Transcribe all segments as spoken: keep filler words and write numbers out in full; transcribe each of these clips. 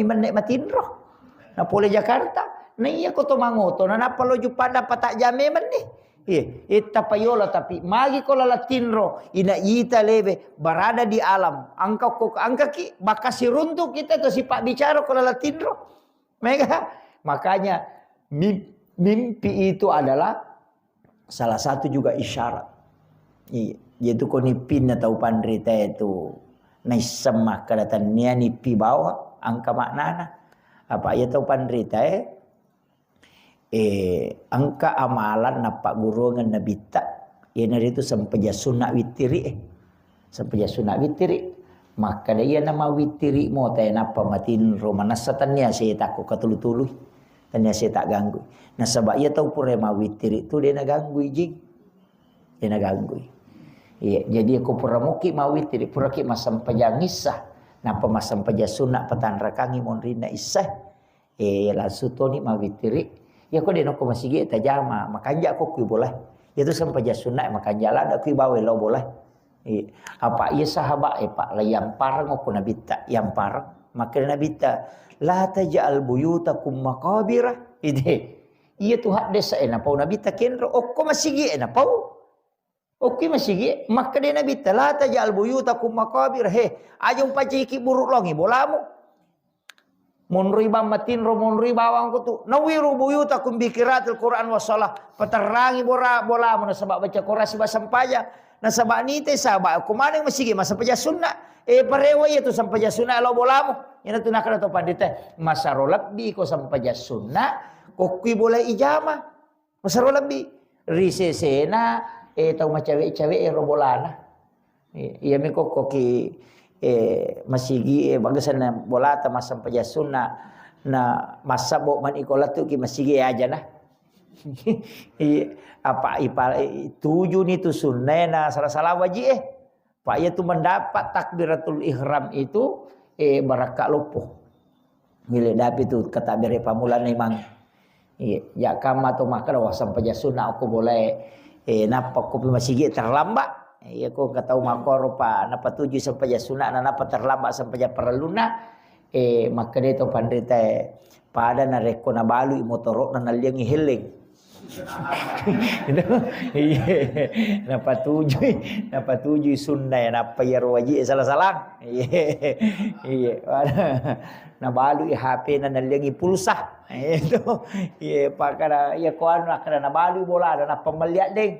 menne matinro. Na pole Jakarta, na iya ko to mangoto, na nappa lo Juppandang patajjame menne. Iya, etta payola tapi magi ko lala tinro, ina ita lewe berada di alam. Angka ko angkaki, bakka siruntuk kita to sipabbicara ko lala tinro. Mega. Makanya mim-, mimpi itu adalah salah satu juga isyarat. Iya. Jadi ko nippinna tau panrita itu naisseng makkeda tennia nippi bawang angka maknana. Apa iya tau panrita eh, eh, engka amalan nappagguruangeng nabitta, iyanaritu sempajang sunna wittiri eh. Sempajang sunna wittiri. Makkeda iya nama wittiri mo tae nappa matinro manessa tennia setakko katulu-tului. Tennia seta ganggu. Nasaba iya tau pura mawittiri tu de naganggui jing. De naganggui. Iya, jadi ko pura muki mawittiri, puraki massempajang issa, nappa massempajang sunna patanrakangi monrinna issa. Eh, langsung toni mawittiri. Ya ko de nokko masigi tajama, makanja ko kui bola. Ya tu sempajang sunna makanja lada kui bawa lo bola. Iya. Apa iya sahabat eh Pak, la yampareng ko nabitta, yampareng. Makkeda nabitta, la taj'al buyutakum maqabira. Ide. Iya tu haddesa eh napau nabitta kenro, okko masigi eh napau. Okki masigi, makkeda nabitta, la taj'al buyutakum maqabir. He, aja umpaciki buruk longi bolamu. Monroi bang matinro, monroi bawang ko tu. Nawwiru buyutakum bi qiraatil Qur'an was shalah. Paterrangi bora-, bolamu nasaba baca Qur'an siba sempajang. Nasaba nite saba ko maneng masigi massempajang sunna. Eh, parewa iya tu sempajang sunna lo bolamu. Ina tu nakada to pandita. Masaro lebbi ko sempajang sunna, kokkui bola ijama. Masero lebbi. Ri sesena, eh, tau macawe-cawe ero bolana. Eh, iya mi kokkoki, eh, masigi, eh, bagasanna bolata massempajang sunna, na massabbo mani ko lettuki masigi ajana. Iya, apa ipa-, eh, tujuni tu sunnae na sala-sala waji eh. Pak, iya tu mendapat takbiratul ihram itu, eh, barakka loppo. Mile dapi tu kata bere pamulana imang. Iya, ya kamma to makkeda wa sempajang sunna ko bolae, eh, nappa ko pi masigi terlambat. Iya ko engka tau makkoro pa nappa tuju sempajang sunna na nappa terlambat sempajang parellunna. Eh, makkeda to panrita, eh, pada narekko nabalui motoro'na nalliangi helleng. Itu, iya. Napatujui, napatujui sunna ya, nappa iyaro waji salah-salah. Iya. Iya. Nabalui H P-na nalliangi pulsa. Itu. Iya, pakada, iya ko anu nakkada nabalui bola ada nappa melli addeng.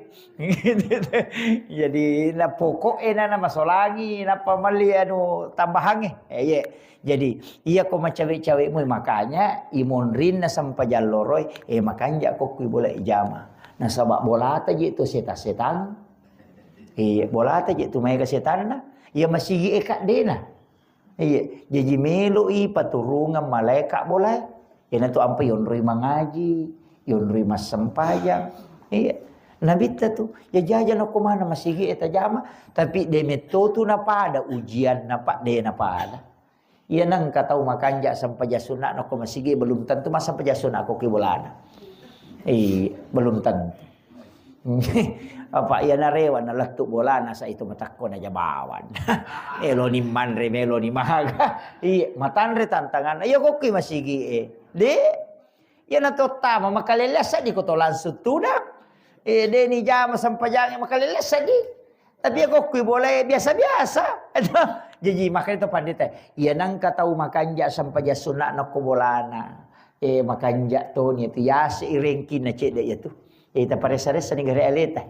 Jadi na pokok e na masolangi nappa melli anu tambahange. Eh, iya. Jadi, iya ko macawe-cawe mui, makanya imonrinna sempajang loroi, eh, makanja ko kui bola ijama. Nasaba bolata je tu seta-setang. Eh, bolata je tu maega setanna. Iya masigi e kaddena. Iya, jaji meloi paturungang malaeka bolae. Iyana tu ampa yonroi mangaji, yonroi massempajang. Iya. Nabitta tu, ya jaja nako mana masigi e tajama, tapi de metto tu napada ujian napa de napada. Iya nengka tau makanja sempajang sunna nako masigi belum tentu masa sempajang sunna ko ki bolana. Iya, belum tentu. Apa iya narewa nalettu bolana sa itu matakko na jabawan. Elo ni manre melo ni maga. Iya, matanre tantangan. Iya kokki masigi e. De, iya na tottama makalele seddi ko to langsung tudang. Eh, de ni jama sempajange makalele seddi. Tapi iya kokki boleh biasa-biasa. Jaji makanya to pandita. Iya nangka tau makanja sempajang sunna nako bolana. Eh, makanja toni itu yase irengki na cedde iya tu. Eh, taparesa-resa ni gare aleta.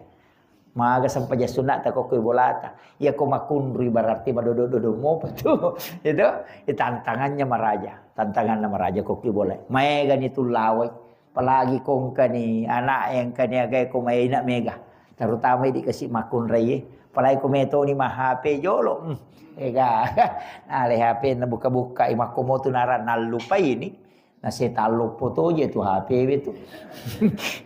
Maga sempajang sunna ta kokko bolata. Iya ko makunrui berarti madodo-dodo mopa tu. Itu, itu tantangannya maraja. Tantangannya maraja kokko bolai. Maega ni tu lawai. Apalagi kongka ni anak yang kani agai ko maina mega. Terutama di kasi makunrai. Apalagi ko metoni ma H P jolo. Hmm. Ega. Nah, le H P na buka-buka i makko motu naran nallupai ni. Nah, setan loppo toje tu H P we tu.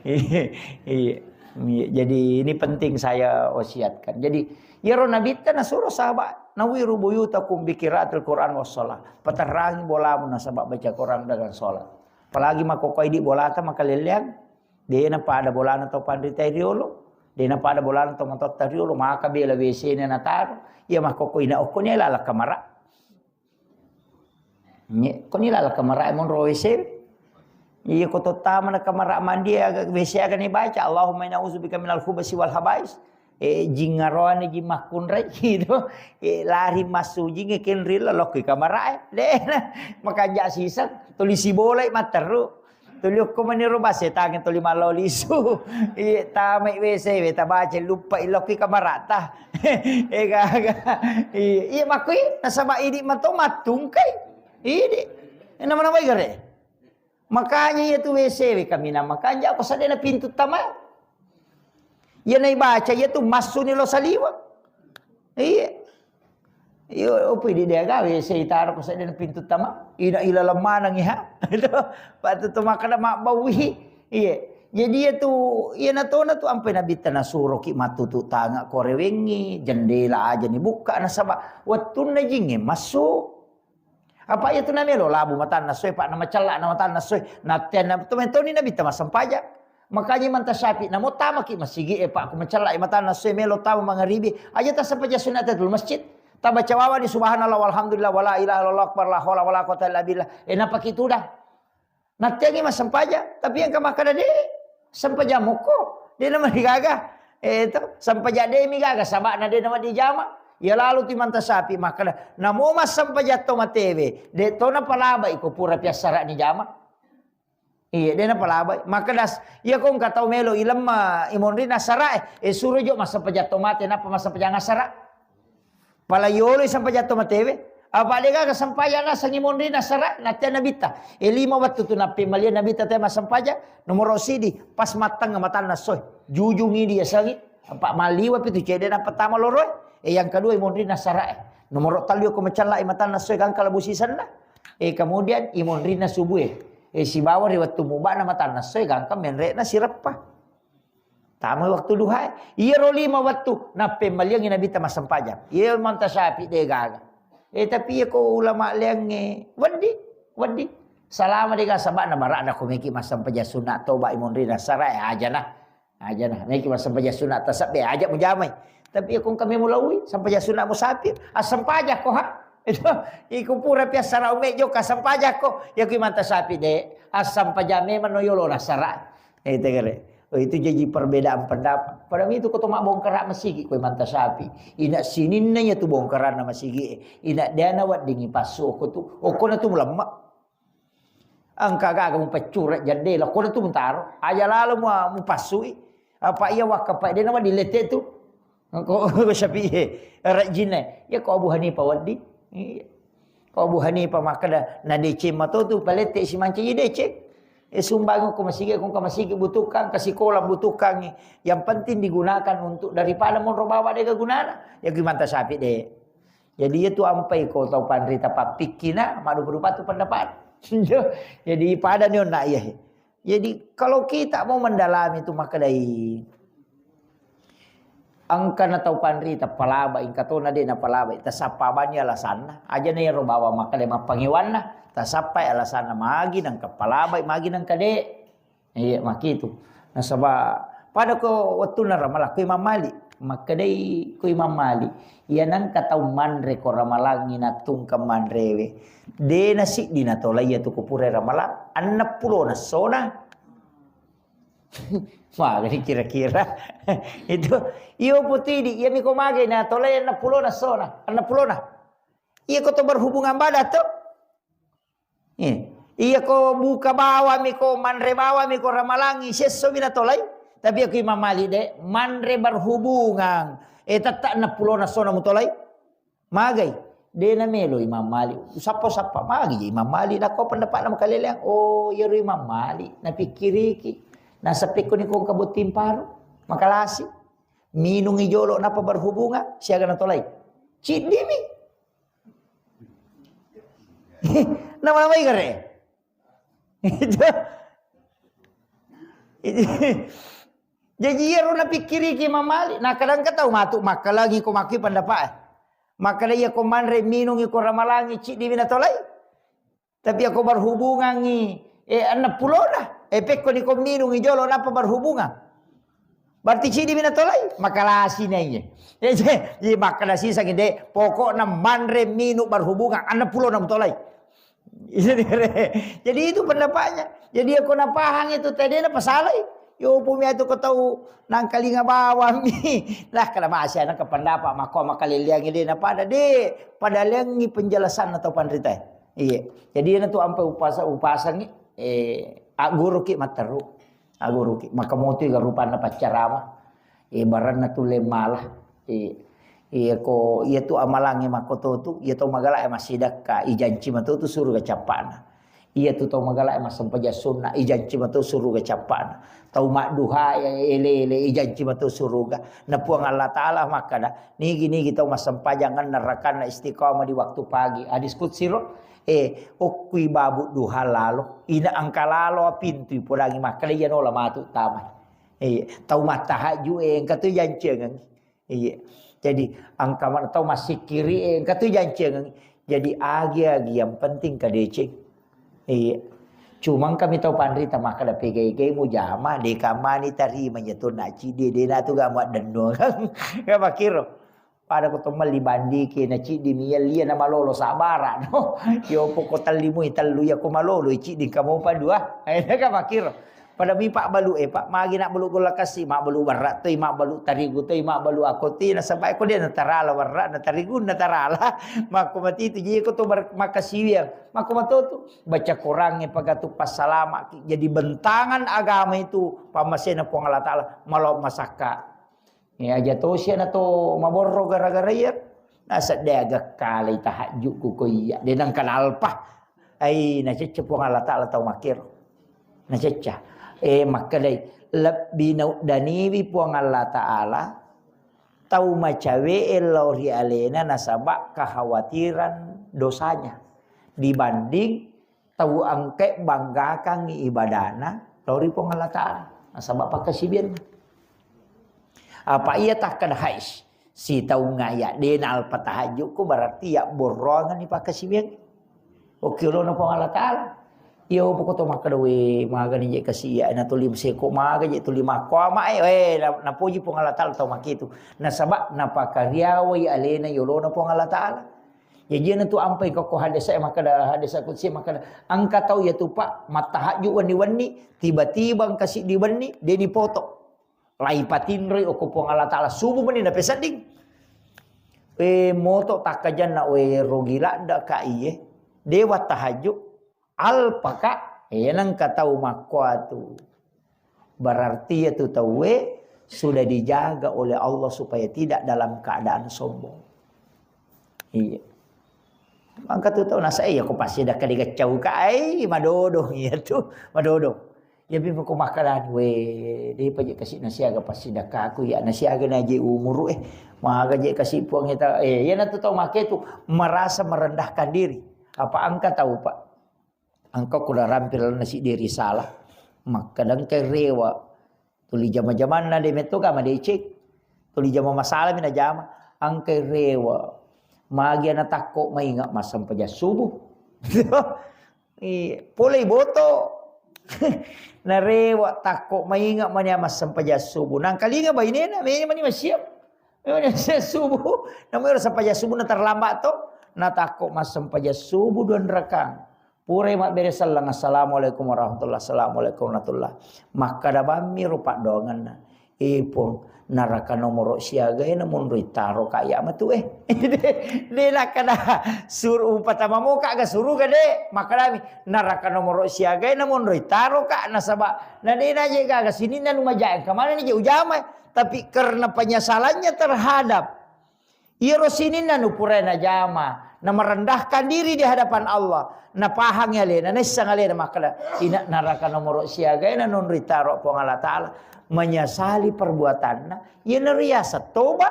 Iya, iya. Iya, jadi ini penting saya wasiatkan. Jadi, iyaro nabitta nasuro sahabat, "Nawiru buyutakum bi qiraatil Qur'an was shalah." Paterrangi bolamu nasaba baca Quran dengan sholat. Apalagi makkokoi di bolata makaleleang, de napada bolana to panrita riolo, de napada bolana to matotta riolo, maka bela W C-na nataro, iya makkokoi na okkoni lala kamara. Nye, ko ni lala kamara e monro W C. Iya, ko tottama na kamara mandi aga W C aga ni baca, "Allahumma inna a'udzubika minal khubasi wal habais." Eh, jing aroane, jing makkunrai gitu. Eh, lari massu jing e kenril lokki kamara e. Dena, makanja siseng, tuli sibolai matteru. Tuli okko maniro ba setangnge tuli mallau lisu. Iya, tamai W C we, tabaca luppai lokki kamarata. Eh, gaga. Iya, iya, makkui nasaba idi mato mattungkai. Idi. Nama-namai gare. Makanya iya tu W C we kaminang makanja ko sadena pintu tama. Iya naibaca iya tu massuni lo saliweng. Iya. Iya, opo idi de gawe se itaro ko sedde pintu tama. Ina ilaleng maneng iha. Itu pattu to makkeda mabbaui. Iya. Jadi iya tu, iya natona tu ampai nabitta nasuroki mattutu tanga ko rewengi, jendela aja ni bukka nasaba wettunna jinge massu. Apa iya tu namelo labu matanna soe, Pak, namacella na matanna soe. Nattenna tu metoni nabitta massempajang. Makanya Imam Tasyafi namo tamaki masigi e, Pak, ku macella e matanna soe melo tama mangaribi. Aja tassempajang sunat tahiyatul masjid. Tabaca wawa di subhanallah walhamdulillah wala ilaha illallah akbar la haula wala quwata illa billah. E napaki tudang. Nattiangi massempajang, tapi engka makkeda de sempajang mukko, de namarigaga. Eh to, sempajang de migaga sabana de namaddi jama. Ya lalu ti Imam Tasyafi makkeda, namo massempajang to matewe, de to napalabai ko pura piassarani jama. Iya, de napalabai. Makkedas, iya ko engka tau melo ilemma imonrina assarae, eh, suro jo massempajang to mate, nappa massempajang assara. Pala yolo sempajang to matewe. Apa de gaga sempajang naseng imonrina assara, nattia nabitta. Eh, lima wettu tu nappemaliang nabitta te massempajang. Nomoro sidi, pas mattengnga matanna soe. Jujungi dia sangi. Apa maliwa pitu cede na pertama loroe. Eh, yang kedua imonrina assarae. Nomoro tallu ko macella matanna soe gangka labu sisenna. Eh, kemudian imonrina subue. Eh, sibawa ri wettu mubana matanna soe gangka menrekna sireppa. Tama waktu duhae. Iyaro lima wettu nappemaliangi nabitta massempajang. Iya Imam Tasyafi de gaga. Eh, tapi iya ko ulama leangnge wedding, wedding. Salama de gaga sabana barana ko meki massempajang sunat toba imonrina assarae aja nah. Aja nah, meki massempajang sunat tasabbe aja mujamai. Tapi iya ko engka memulaui sempajang sunat musafir, assempajang ko ha. Itu iku pura piassara ume jokka sempajang ko. Iya ko Imam Tasyafi de, assempajang memang no yolo nasara. Eh, tegere. Oh, itu jadi perbedaan pendapat. Padahal itu ko to mabbongkara masigi ko Imam Tasyafi. Ina sininna iya tu bongkaranna masigi. Ina deana weddingi passu ko tu. Okko na tu mulemma. Engka gaga mupeccure jendela, ko tu mutaro. Aja lalo mu, mupassui. Apa iya wakka pa dena wedding lette tu. Ko, ko Syafi'i, rajinna. Ya ko Abu Hanifah wedding. Iya. Ko Abu Hanifah makkeda, na deceng mato tu palette si mancaji deceng. Eh, sumbang ko masigi, ko ka masigi butuhkan, ke sekolah butuhkan. Yang penting digunakan untuk daripada monro bawa dega gunana. Ya gimana Syafi'i de. Jadi iya tu ampai ko tau panrita pappikkina, maddupa-dupa tu pendapat. Jadi pada ni onna iya. Jadi kalau kita mau mendalami tu makkedai engka na tau panrita palabai, engka tona de napalabai, tasappa bani alasanna. Aja na iyaro bawang makkedai mappangewanna, tasappai alasanna magi nengka palabai, magi nengka de. Iya, makitu. Nasaba pada ko wettunna Ramalang, ko Imam Malik, makkedai ko Imam Malik, iya nengka tau manre ko Ramalangi nattungkeng manrewe. De nasiddi natolai iya tu ko pura Ramalang, enneng pulo na sona. Magani kira-kira. Itu, iyo putidi, iya miko mage natolai enneng pulo na sona, enneng pulo na. Iya ko to berhubungan badan tu. Iya. Iya ko buka bawami ko, manre bawami ko Ramalangi, siesso mi natolai. Tapi aku Imam Malik de, manre berhubungan. Eh, tetta enneng pulo na sona mutolai. Magai. De namelo Imam Malik. Usappa-sappa magi Imam Malik. Nako pendapat nama kaleleang. Oh, iyaro Imam Malik. Napikkiriki. Nasapekko ni kongka botting paru. Makalasi. Minungi jolo napa berhubungan. Siaga natolai. Ciddimi. Nama-namai gare. Itu. Itu. Jaji iyaro napikkiriki Imam Malik. Nah, kadang ka tau matu makkalangi ko makki pendapat. Makkeda iya ko manre minungi ko Ramalangi ciddi mi natolai. Tapi ako berhubungangi, eh, enneng pulona. Eh, pekko ni ko minungi jolo napa berhubungan. Berarti ciddi mi natolai, makalasi na iye. Eh, je, je, makkeda siseng inde, pokokna manre minu berhubungan, enneng pulona mutolai. Jadi itu pendapatnya. Jadi, ya, ko napahang itu tadi na pasalai. Yo, pumi itu ko tau nangkalinga bawang mi. Lah, kada masih anak ke pendapat, mako makaliliangi de na pada de, pada liangi penjelasan atau panrita. Iya. Jadi, na tu ampe upasa, upasangi, eh, aguru ki materu. Aguru ki. Maka motu ga rupanna paccarama. Ibaranna tu lemmala. Iya. Iya ko, iya tu amalangnge makkoto tu, iya tau magala e massidakka, ijanci mato tu suruga cappana. Iya tu tau magala e massempajang sunna, ijanci mato suruga cappana. Tau madduha, ele-ele, ijanci mato suruga. Na Puang Allah Ta'ala makkada, nigi-nigi tau massempajang narakanna istiqamah di waktu pagi. Hadis qudsi ro, eh, okkui babu duha lalo, ina angka lalo pintu ipodangi makkada, iya nola matu tamai. Iya, tau mattahajju, eh, engka tu ijanciangengi. Iya. Jadi, angka mana tau massikkiri, eh, engka tu ijanciangengi. Jadi, agi-agi yang penting kadeceng. Iya. Cuma kami tau panrita makkada pegai-gai mujama, de kamani tarima nyetunna ciddi, de natu gamu addennuang. Ga makkiro. Pada ko to melli bandi ke na ciddi mi lia na malolo sabara no. Yo poko telli mui tellu ya ko malolo ciddi kamu pa dua. Akhirnya ga makkiro. Pada mi pabbalu, eh, Pak, magi nak balu golla kasi, mak balu warra toi, mak balu tarigu toi, mak balu akoti, nasaba ko de natarala warra, na tarigu natarala. Makko mati tu, jadi ko to bar-, makasiwiang, makko mato tu. Baca Quran e pagatu passalama ki. Jadi bentangan agama itu, pammasena Puang Allah Ta'ala, malo masakka. Eh, aja tosi na to maborro gara-gara iya. Nasedde aga kalai tahajjuku ko iya. De nangka nalpa. Ai, nacecce Puang Allah Ta'ala tau makkero. Nacecca. Eh, makkedai, lebbi nauddaniwi Puang Allah Ta'ala tau macawe e lao ri alena nasaba kekhawatiran dosanya dibanding tau engkae banggakangngi ibadana lao ri Puang Allah Ta'ala nasaba pakkasiwianna. Apa iya takkeda, hais, sitaungnga iya de nalpa tahajjuku, berarti iya borroangenni pakkasiwiang. Oke, olona Puang Allah Ta'ala. Iya, poko to makkeda, we, magani je kasi iya, na tuli seko maga je tuli makko ama e, we, na-, napoji Puang Allah Ta'ala tau makitu. Nasaba napakariawai alena yolona Puang Allah Ta'ala. Jaji na tu ampai ko hadis e makkeda, hadis qudsi makkeda, engka tau iya tu, Pak, mattahajju wenni-wenni, tiba-tiba engka siddi wenni, de nipoto. Lai patinroi okko Puang Allah Ta'ala, subuh meni napesedding. Eh, moto takkajanna, we, rogi ladda ka iye. Dewa tahajju, alpaka, eh, nengka tau makkuatu. Berarti ya tu tauwe sudah dijaga oleh Allah supaya tidak dalam keadaan sombong. Iya. Mangka tu tau nasa, iya, ko pasti dah kali gacau ka, ai, madodong iya tu, madodong. Ya, bi ko makkalani, we, de pa je kasi nasiaga pasti dah kaku, ya, nasiaga na je umuru, eh, maga je kasi Puang kita, eh, ya, na tu tau make tu merasa merendahkan diri. Apa engka tau, Pak? Engka ko rampil nasi diri salah. Makkeda engka rewa. Tuli jama-jamanna de metto ka madeceng. Tuli jama masalah mi najama. Engkai rewa. Magi ana takko mainga massempajang subuh. Iya, polei boto. Narewa takko mainga mani massempajang subuh. Nangkalinga bainena, meni mani massiap. Meni massiap subuh. Namanya sempajang subuh na terlambat to. Na takko massempajang subuh dua rakang. Purai mabbere selleng, "Assalamualaikum warahmatullah, assalamualaikum warahmatullah." Makkada bammi ro paddoangenna, "Eh, Puang, naraka nomoro siaga e namonroi taro ka iya matu e." De, de nakkada suru-, upatama moka ga suruga de. Makkadami, "Naraka nomoro siaga e namonroi taro ka, nasaba na de naje gaga sininna nu majae, engka manenni je ujama." Tapi karena penyesalannya terhadap Iyaro sininna nu purae najama, na merendahkan diri di hadapan Allah, napahangi alena, naisseng alena makkeda, "Ina naraka nomoro siaga e nanonroi taro Puang Allah Ta'ala." Menyesali perbuatanna, iyanaro riaseng toba.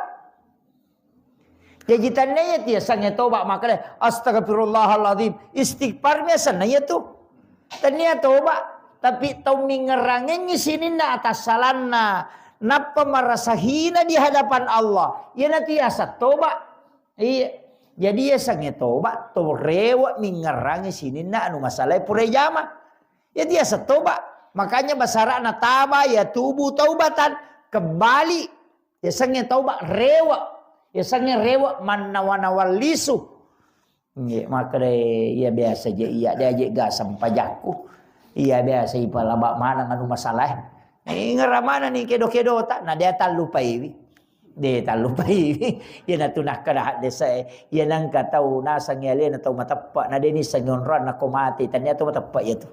Jaji tannia iya tiasengnge toba makkeda, "Astagfirullahaladzim." Istighfar mi asenna iya tu. Tania toba, tapi tau mingerangengngi sininna atassalanna, nappa marasa hina di hadapan Allah, iyanatu yaseng toba. Iya. Jadi yasengnge toba, to rewe mingerangi sininna anu masalae pura jama. Iya tu yaseng toba. Makanya basara'na taba, yatubu taubatan, kembali. Yasengnge toba, rewe. Yasengnge rewe, mannawa-nawa lisu. Nggih, makkeda, "Iya biasa je iya, de aje ga sempajakku. Iya biasa ipalaba maneng anu masalah." Ingerra maneng ni kedo-kedota, na de tallupaiwi. De tallupaiwi. Iya natu nakkeda haddesae. Iya nangka tau naseng alena tau mateppe, na de nissengi onroanna ko mate, tania tau mateppe iya tu.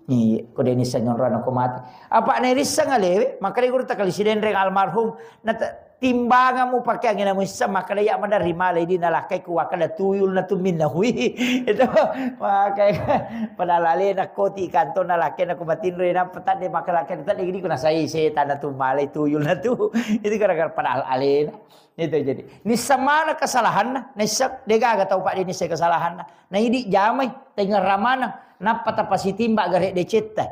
Iya, ko de nissengi onroanna ko mate. Apa na irisseng alewe, makkeda guru takali sidenreng almarhum, na ta-, timbangamu pakeangnge namuisseng, makkeda iya maderri malai di nalakkai ku wakkeda tuyul na tu minna hui. Itu makanya padahal alena koti kantong nalakkena ku matinro na petadde makkeda lakkena tadde gini ku nasai setan na tu malai tuyul na tu. Itu gara-gara padahal alena. Itu jadi. Nisseng maneng kesalahanna, nisseng degaga tau pak de nisseng kesalahanna. Na idi jamai, tengerra maneng, nappa tapasitimba gare decetta.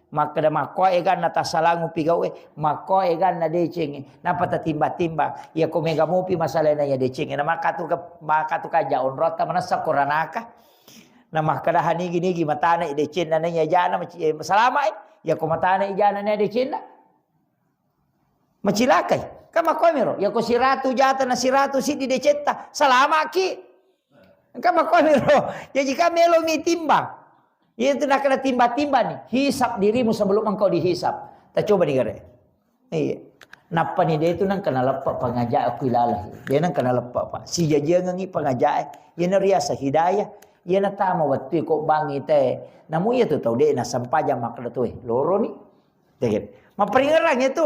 Makkeda makkoa eganna tassalangupi gau'e, makkoa eganna decengnge. Nappa tatimba-timba, iya ko mega mopi masalahna iya decengnge. Na makatu ke-, makatu kaja onrotta manessa koranaka. Na makkeda hanigi-nigi matana i decenna na iya jana maci-, eh, salama i. Iya ko matana i jana na iya decenna. Macilakai. Kan makkomi ro, iya ko siratu jata na siratu siddi decetta, salamaki. Kan makkomi ro. Jaji kan melomi timbang. Iya tu nakkeda timba-timba ni. Hisab dirimu sebelum engkau dihisab. Ta coba digare. Iya. Nappa ni de tu nang kena leppa pangaja aku ilala. De nang kena leppa, Pak. Sijajiangengi pangajae. Iya na riasa hidayah. Iya na tama wettu ko bangi te. Namu iya tu tau de na sempajang makkeda tu, eh, loro ni. Deket. Mapparingerang itu.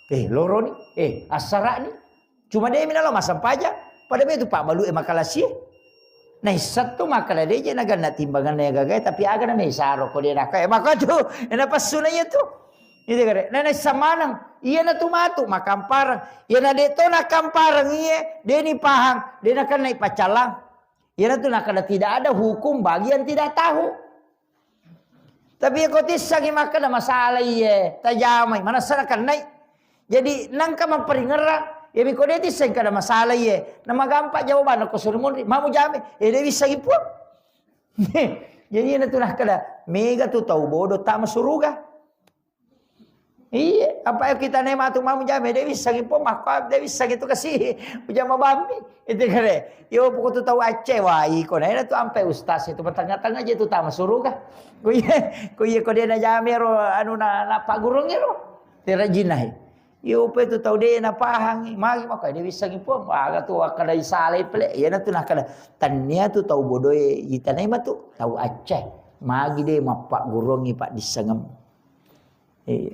Eh, loro ni. Eh, assara ni. Cuma de mina lo massempajang. Pada me tu pak balu e makalasie. Naisseng tu makkeda de je naganna timbanganna iya gagae, tapi aga na mesaro ko de naka. Eh, maka tu, eh, na passuna iya tu. Itu kare. Na naisseng maneng. Iya na tu matu makampareng. Iya na de to nakampareng iye, de ni pahang, de nakenna i paccalang. Iya na tu nakkeda tidak ada hukum bagi yang tidak tahu. Tapi ko tissangi makkeda masalah iye, tajamai, manessa nakennai. Jadi nangka mapparingerang, iya mi ko de tisseng kada masalah iye, na magampa jawabanna ko suri munri, mamu jame, eh de wissangi puang. Jadi na tu nakkeda, mega tu tau bodo tama suruga. Iya, apa kita ne matu mamu jame, de wissangi puang, makko de wissangi tu kasi, ujama bammi. Itu kare. Yo poko tu tau acce, wai ko na tu ampe ustaz itu tengah-tengah je tu tama suruga. Ko iya, ko iya ko de na jame ro, anu na, na pagurung ro. Tera jinai. Yo pe tu tau de na pahang, magi makko de wissangi puang, aga tu wakkada isale pele. Iya na tu nakkeda, tania tu tau bodoe itanai matu, tau acce. Magi de mappaggurungi pak dissengem. Iya.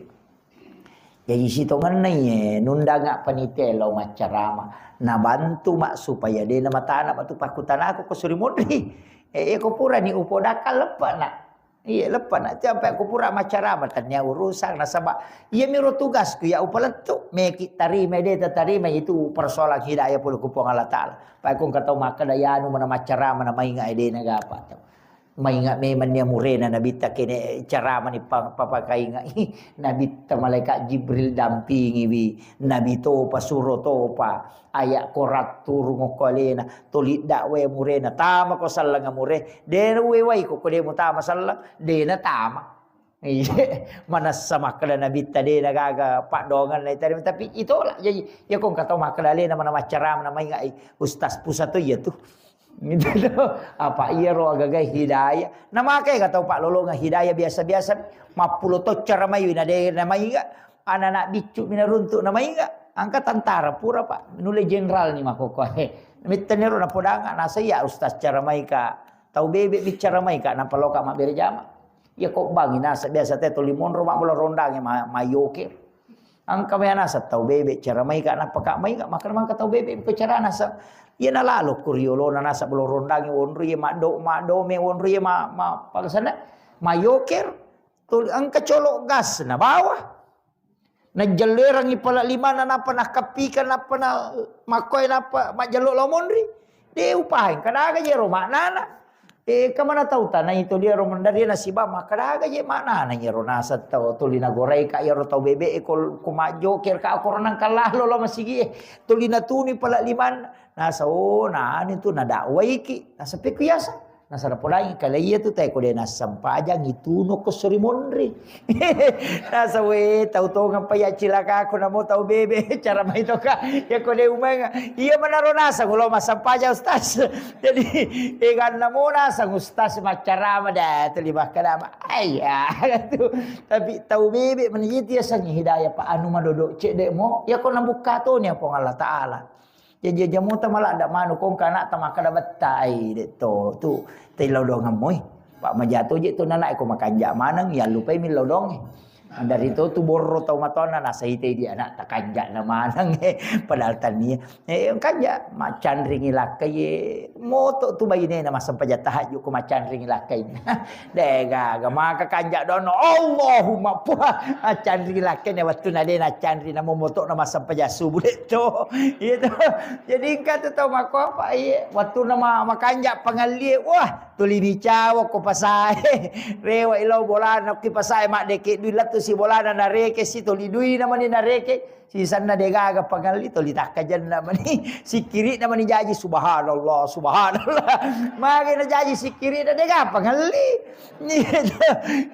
Jaji sitongenna iye nundanga panitia lao maccarama, nabantu mak supaya de na matana matu pakkutanaku ko suri munri. Eh, ko purani upodakka leppana. Iya, leppana. Tiap ko pura maccarama tania urusan nasaba iya miro tugasku ya upalettu. Meki tarima de tatarima itu persoalan hidayah pole ku Puang Allah Taala. Pak ko engka tau makkeda yanu mana maccarama na mainga de na gapa tau. Mainga memang nia murena Nabitta kene carama ni pa-, papakainga. Nabitta malaikat Jibril dampingiwi. Nabi topa suro topa. Aya korat turung okko alena. Toli dakwae murena. Tama ko sallang mure. De wewai ko, ko de mutama sallang. De na tama. Iya, manessa makkeda Nabitta de na gaga paddoangan na itarima, tapi itolak. Jadi, ya ko engka tau makkeda alena mana maccarama na mainga, eh, ustaz pusat to iya tu. Gitu to. Apa iya ro agaga hidayah. Na makai ka tau paklolongan hidayah biasa-biasa, mappulo to caramai na de na mainga, anak-anak biccu mina runtuk na mainga, angka tentara pura pak, nulle jenderal ni makoko. He, mittani ro na podanga, nasa iya ustaz caramai ka, tau bebe bicara mai ka, napaloka mabbere jama. Iya ko bangi nasa biasa te tuli monro mabbola rondangi ma-, mayoker. Engka mea naseng tau bebe, cara maika, nappa ka maika, makkeda mangka tau bebe ko cara naseng. Iya nalalo ko riolona naseng bolo rondangi wonro iya maddo-, maddome wonro iya ma-, ma-, pakasana mayoker, tuli engka colo gas nabawa. Najellerangi pala limana nappa nakkappika nappa na makkoe nappa majjello lao monri. De upaeng kadaga jero maknana. Eh, kamana tau tanai to dia ro mendaria nasiba makkadaga je maknana iyaro naseng tau tuli nagoraika iyaro tau bebe e ko, ko majjoker ka ko renang kallalo lao masigi e. Tuli natuni pala liman. Nasa, oh, nani tu nadakwaiki. Nasa peku yasa. Nasara podangi kale iya tu tae ko de nassempajang itu no ko sori monri. Nasa we tau tongeng pa ya cilaka ko namo tau bebe cara mai to ka. Ya ko de umenga. Iya manaro naseng lo massempajang ustaz. Jadi eganna mo naseng ustaz maccarama da tuli bakkalama. Ayya tu. Tapi tau bebe mani itu ya sangi hidayah pa anu madodo cedde mo. Ya ko nabukka to ni Puang Allah Taala. Jaji aja mota maladda manu kongka anakta makkada bettai de to tu tei laudongeng moi. Pak majato je tu nanak ko makanja maneng ya lupai mi laudonge. Dari to tu borro tau matona nasaitai di anakta kanja na maneng padahal tania. Eh kanja macanringi lakkai ye moto tu baine na massempajang tahajud ko macanringi lakkai. Degaga maka kanja dono Allahumma puha. Acanri lakkene wettu na de na canri na momoto na massempajang subuh de to. Iya to. Jadi engka tu tau mako apa iya wettu na ma- makanja pangallie wah tuli bicawa ko pasae. Rewa ilo bolana ki pasae maddeke dui lettu si bolana nareke si tuli dui na mani nareke. Sisanna degaga pangalli toli takkajanna mani sikkiri'na mani jaji subhanallah subhanallah. Mage na jaji sikkiri'na dega pangalli.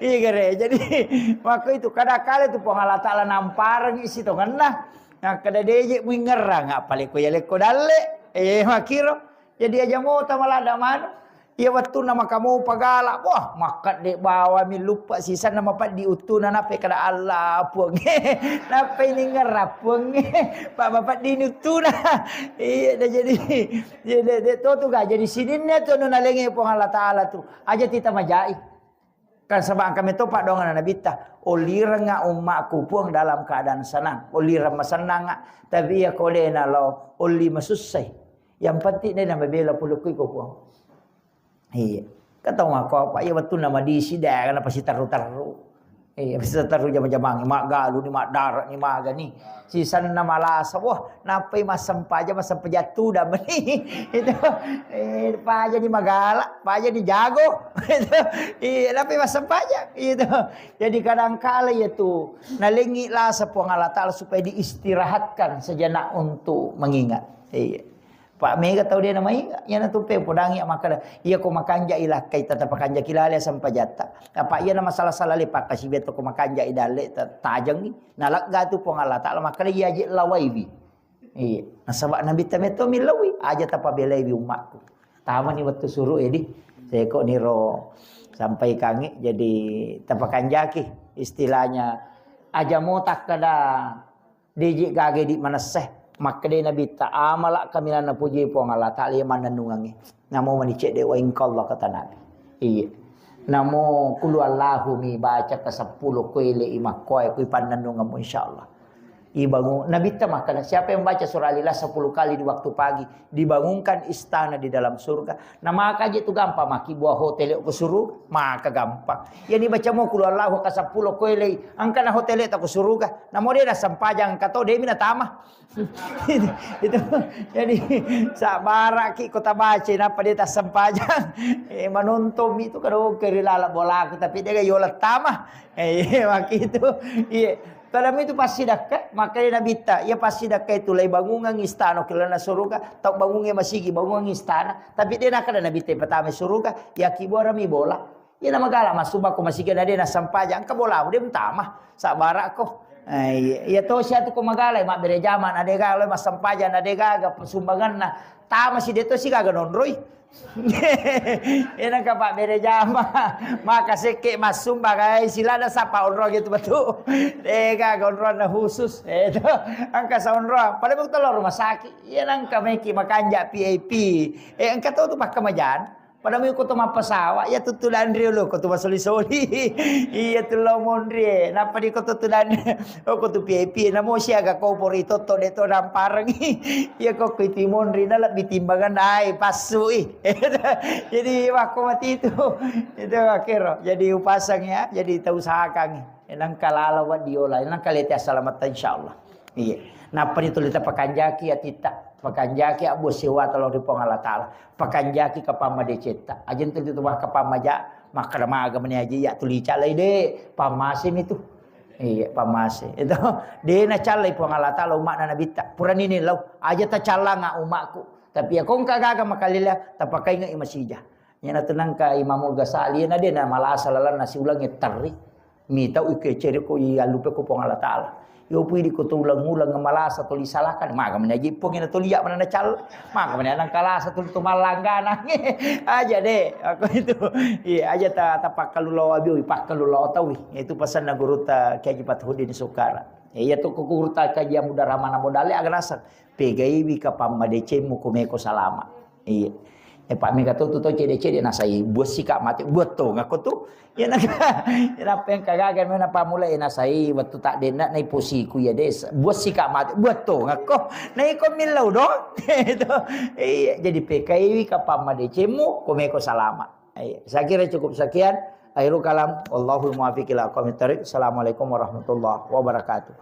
Iya gare. Jadi maka itu kada kale tu Puang Allah Taala nampareng isi tongenna. Nah kada deje muingerang apa leko ya leko dalle. Eh makiro. Jadi aja mota maladda manu. Iya wettunna makamopa gala, wah makkadde bawami luppa sisanna mapeddi uttuna nappai kada Allah puang. Nappai ningerra puang. Pak mapeddi ni uttuna. Iya dah jadi. Iya de, de to tu ga jadi sininna tu anu nalengnge Puang Allah Taala tu. Aja tita majai. Kan sebab engka meto paddoanganna Nabitta, "Ollirengnga ummakku Puang dalam keadaan senang." Ollireng masennangnga, tapi iya ko de nalo olli masussai. Yang penting de na mabela pulukku iko Puang. Iya. Katau mako apa iya wettunna madisi de na pasti terru-terru. Iya, pasti terru jama-jamang, maggalu ni, maddarat ni, maga ni. Sisanna malasa, wah, nappai massempajang, massempajang tudang meni. Itu, eh, paja ni magala, paja ni jago. Itu, iya, nappai massempajang. Itu. Jadi kadangkala ya tu, nalengi lasa Puang Allah Taala supaya diistirahatkan sejenak untuk mengingat. Iya. Pak mega tau de na mainga, iya na tumpe podangi makkada, iya ko makanja ilakkai tata pakanja kilale sempajatta. Apa iya na masalah-salah le pakkasibe to ko makanja idalle ta- tajengi. Nalegga tu Puang Allah Taala makkada iya je lawaiwi. Iya. Nasaba Nabitta metto millaui, aja tapabelaiwi ummakku. Tamani wettu suru edi. Seko niro sampaikangi jadi tapakanjaki istilahnya aja mo takkada deje gage di manesse. Makkeda Nabitta amala kaminang napuji Puang Allah Taala iya mannennungangi. Namo mani cedde wa ingka Allah kata Nabi. Iya. Namo kulu Allahu mi baca ke sepuluh kuele i makkoe kui pannennunganmu insyaallah. Ibangun Nabitta makkeda, siapa yang baca surah Al-Ikhlas sepuluh kali di waktu pagi, dibangunkan istana di dalam surga. Nah, maka aja tu gampang maki buah hotel ko suruga, maka gampang. Yani baca mo kulu Allahu ka sepuluh kuele i, angka na hotel ta ko suruga. Namo de na sempajang ka to de mi na tama. Itu jadi sabaraki kota baca napa de ta sempajang. Eh, menonton itu kada oke ri lala bolaku tapi de ga yola tama. Eh, iya, maki itu. Iya. Tadami itu pasti dakka, makanya Nabitta, iya pasti dakka itu lai bangungang istana ke lana suruga, tau bangunge masigi, bangungang istana. Tapi de nakkeda Nabitta pertama suruga, ya kibuarami bola. Iya na magala massuba ko masigi na de na sampaja, engka bola de mutama. Sabarakko. Eh, iya, iya to sia tu ko magala, mabbere jama na de gaga, massampaja na de gaga, sumbanganna. Tama si de to si gaga nonroi. Enaka Pak bere jama, maka sekke massumba kai silada sapa onrong itu betul. Ega onrong na khusus. Itu angka sa onrong. Pada betul rumah sakit. Iya nangka meki makanja V I P. Eh engka tau tu pakka majan. Pada mui ko to mappasawa ya tuttu danri lo ko tu masoli-soli. Iya tu lo monri. Napa di ko tuttu danri. Oh, ko tu V I P, namo siaga ko pori totto de to namparengi. Iya ko ko itu monri na lebbi timbangan ai passui. Jadi wakko mati itu. Itu akhir. Jadi upasang ya, jadi tau usahakan. Enang kalala wa diola, enang kalete asalamat insyaallah. Iya. Napa itu lita pakanjaki atita, pakanjaki abu sewa talo ri Puang Allah Taala. Pakanjaki kapamma decetta. Aja tu itu kapamma ja, makkada maga meni aja ya tuli calai de, pamase mi tu. Iya, pamase. Itu de nacallai Puang Allah Taala umma'na Nabitta. Purani ni lau, aja tacallanga umma'ku. Tapi ya kongka gaga makalila, tapakainga i masija. Iyana tenangka Imamul Ghazali, na de na malasa lalanna siulang terri. Mita uke cere ko i allupe ko Puang Allah Taala. Yo pui di ko to ulang-ulang malasa to lisalakan. Maka mena jippo ngena to liak mana na cal. Maka mena nang kalasa to to malanggana. Aja de, aku itu. Iya, aja ta, ta pakkalu lo abi, pakkalu lo tawi. Itu pesanna guru ta Kiai Haji Fathuddin Sukara. Iya to ko guru ta Kiai Haji Muda Ramana modale aga naseng. Pegaiwi kapang madecemmu ko meko salama. Iya. E, Pak, mega to tu to cede-cede nasai, buat sika mate, buat to ngako tu. Ya, na, ya, napeng kagaga mena pamula, e, nasai, wettu tak denna, nai posiku, ya, des, buat sika mate, buat to ngako. Nai ko millau do. Itu. Iya, jadi pegaiwi kapang madecemmu, ko meko salama. Iya. Saya kira cukup sekian. Akhirul kalam. Wallahul muwaffiq ila aqwamit thariq. Assalamualaikum warahmatullahi wabarakatuh.